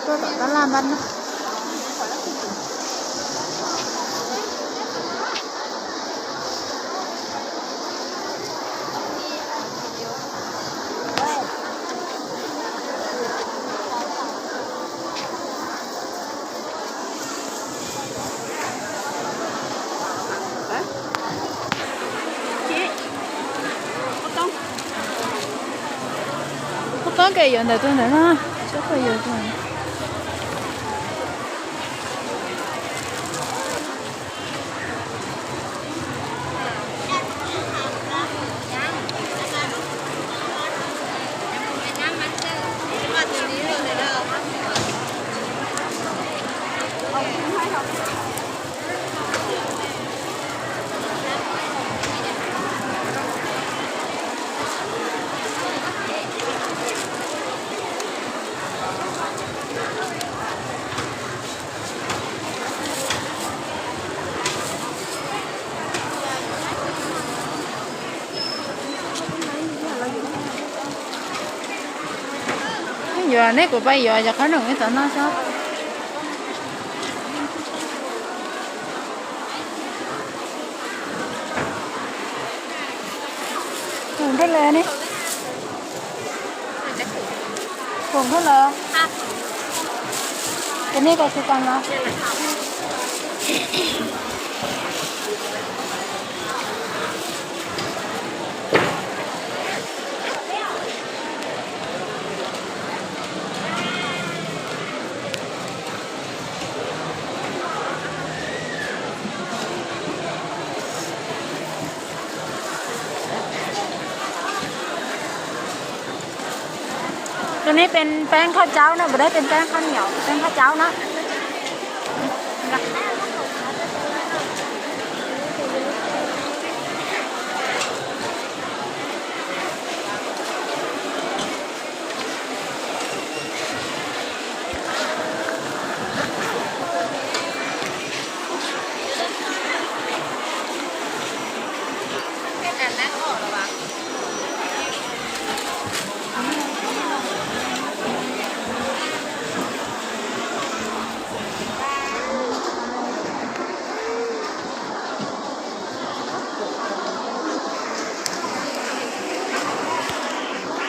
Tuaj tom tab laj npab na. Koj kev yuav ntawm tus ntawd no, koj yuav tus. Yuav neb kuv pab yuav cov qhob noom ib txog no xwb. Khoom nrog lawm ne. Khoom nrog lawm. Ces nej kom xus kas mas. Tus no pes peeb khaub caub na, puas dab pes peeb khaub niam, peeb khaub caub na.